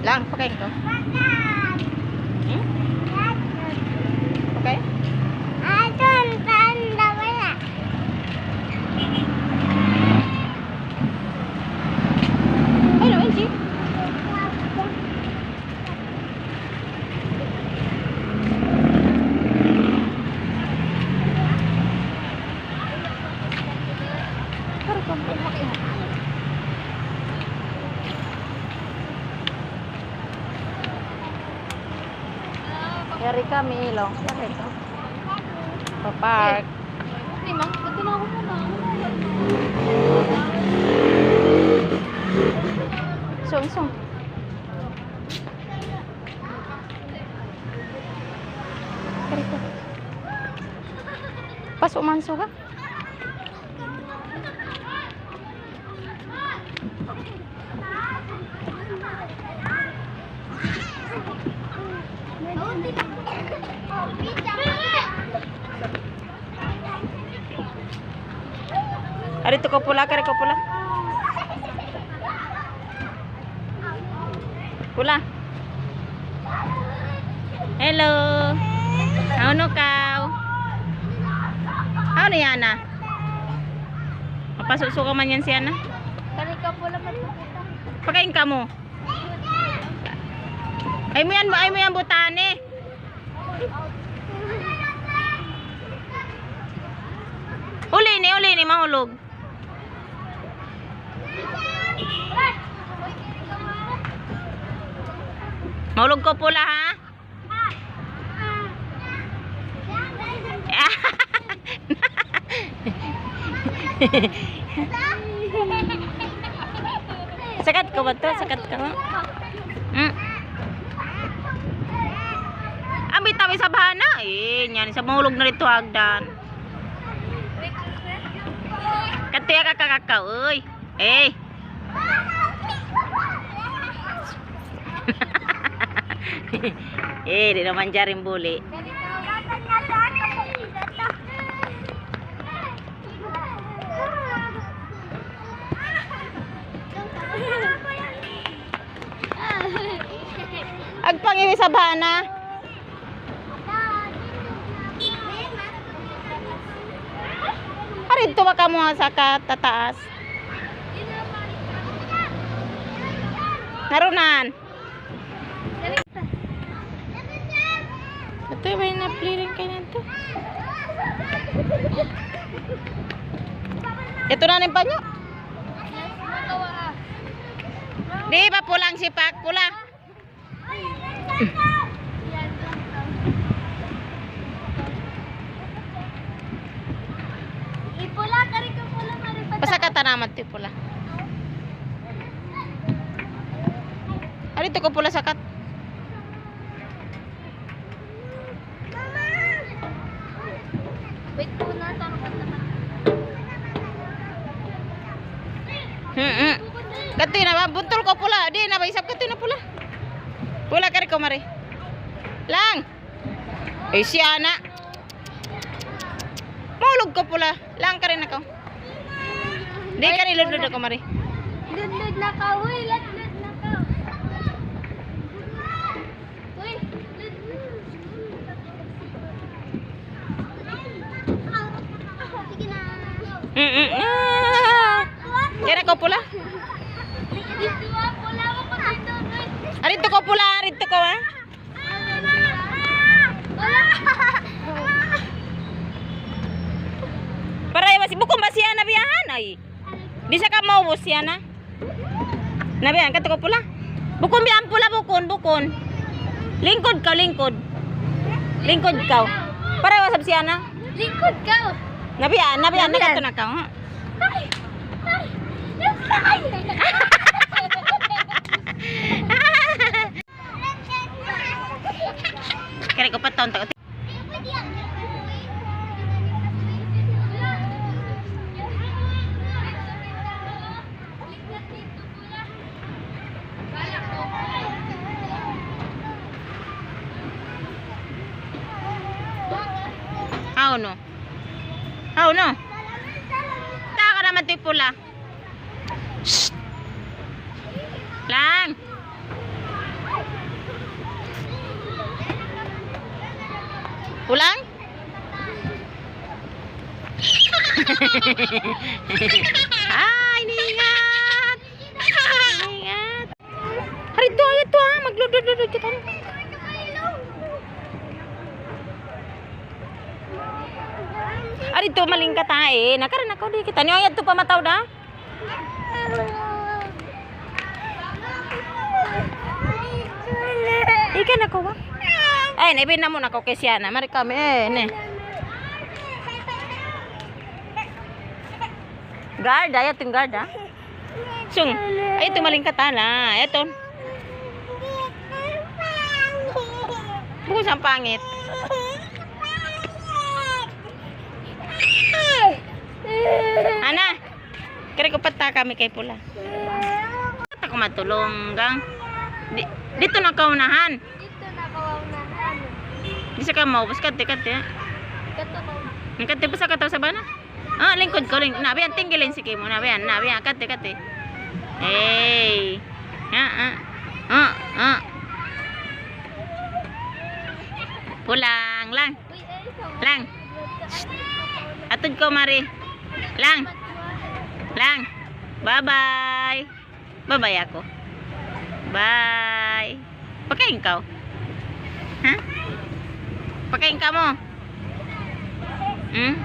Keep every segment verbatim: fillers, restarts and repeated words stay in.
Lang, pakain kaw. Hmm? Pakain? Ay, naman, G. Yari kami, ilong. Yari ka. Pa-park. Ni, mang, ito na ako muna. Sung, sung. Yari ka. Pasok man, suga. Ari tu kaw pula, kari kaw pula. Pula. Hello. Hawnu kaw? Hawnu yan na? Mapasusuka man yan siya na. Kari kaw pula, matututa. Pakain kamu. Ay mu yan, ay mu yan butani. Uli ini, uli ini, mahulug. Mahulug kaw pula, ha? Sakat kaw ba tu? Sakat kaw? Hmm. Ambi tabi sa bahana. Eh, yan, sa mahulug na didtu ha agdan. Katuya ka kakakaw, uy. Eh. Eh, di' na manjari in buli'. Agpang iwi sa bahana. Ari didtu ba kamu sa katataas? Narunan. Ito ba in napliling kaina tu? Ito na in panyo. Di' ba pula in sipak? Pula. Ipula, kari kaw pula, mari pa. Pasakat na man tu pula. Ari tu kaw pula sakat. Wait muna, takot naman. Hmm, hmm. Katuy na ba? Buntul kaw pula. Di' na ba isab katuy na pula? Pula, kari kaw mari. Lang. Eh, siya na. Mahulug kaw pula. Lang, kari na kaw. Di', kari, ludlud na kaw mari. Ludlud na kaw, uy, ludlud na kaw. Uy, ludlud. Sige na. Mm-mm. Ah. Kari kaw pula. Dito, ah, pula ako dito, uy. Ari didtu kaw pula, ari didtu kaw, ha? Para iwas, bukun ba siya na biyahan? Ay. Di' sa ka maubus siya na. Na biyahan, katu' kaw pula. Bukun biyahan pula, bukun, bukun. Lingkud kaw, lingkud. Lingkud kaw. Para iwas siya na. Lingkud kaw. Na biyahan, na biyahan, na biyahan. Katu' na kaw, ha? Ay! Ay! Ay! Kari kaw pa taun ta. Hawnu? Hawnu? Taka na man tu pula. Shh! Lang! Ay, ingat! Ingat! Hari to, hari to, ha. Magludud-ludud kita. Hari to, malingkat, ha, eh. Nakaran ako, di kita. Niyo, ayat to pa mataw da. Ikan ako ba? Eh, naibin na muna ako kay siya na. Mari kami, eh, ne. Guard, ayaw itong guard, ha? Sung, ay, ito maling katala. Ito. Bukod sa pangit. Ana, kari ko pata kami kay pula. Ako matulong, gang. Di, dito na kaunahan. Dito na kaunahan. Di sa kamaw, bas kate, kate. Kato ko. Ang kate pa sa kataw sa bana? Ah, lingkod ko, ling-, na, biyan, tinggilin si Kimo, na, biyan, na, biyan, kate, kate. Hey. Ah, ah. Ah, ah. Pulang, lang. Lang. Atud ko, mari. Lang. Lang. Bye-bye. Bye-bye ako. Bye. Pakain ka, oh. Ha? Pakain ka mo. Hmm?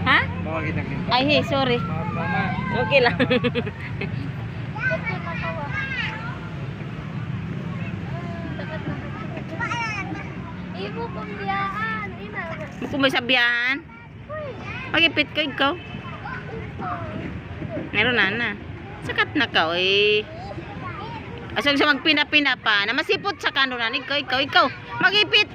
Ha? Ay, hey, sorry. Okay lang. Ibu pembiayaan, ina. Buku may sabihan. Magipit ka, ikaw. Meron na na. Sakat na ka, eh. Asal sa magpina-pina pa. Na masipot sa kano na. Ikaw, ikaw, ikaw. Magipit.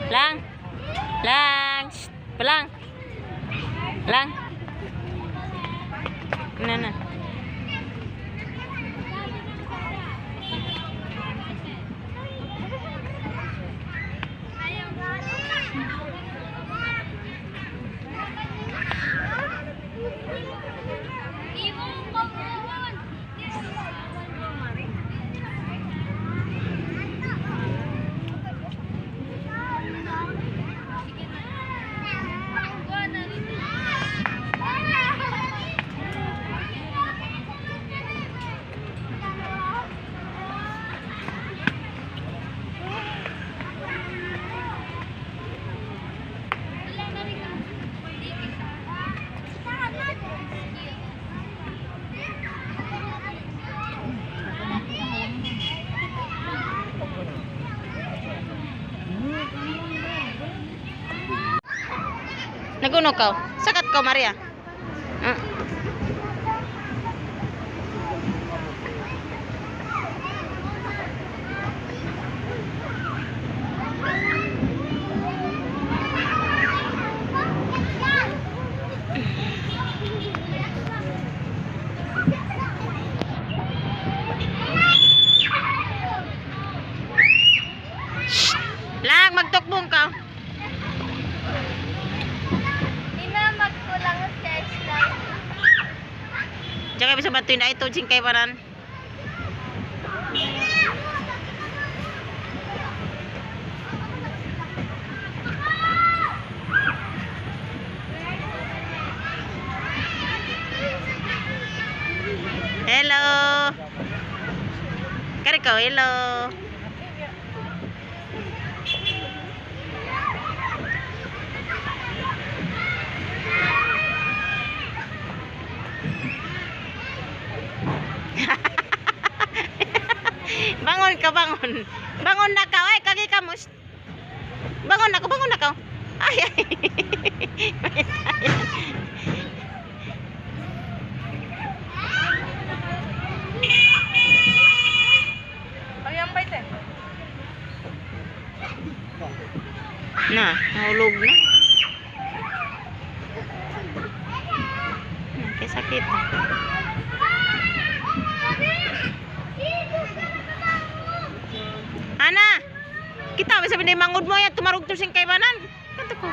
Lang. Lang. Shh. Palang. Lang. Na, na. Nag-unu kaw? Sakat kaw, Maria? Ah. Shh! Lang, magtukbong kaw. Ina, magkulang sa isla. Diyan kayo sa Batuin, ay, ito, singkay pa ran. Hello. Kari ko, hello. Bangun ka, bangun. Bangun na ka. Ay, kagi ka mo. Bangun na ka, bangun na ka. Ay, ay. Pag-iambay, te. Na, nahulog na. Nakasakit. Ana! Kita' bisan bisan mangud mu yan, tumarugtug sin kaibanan. Katu' ku.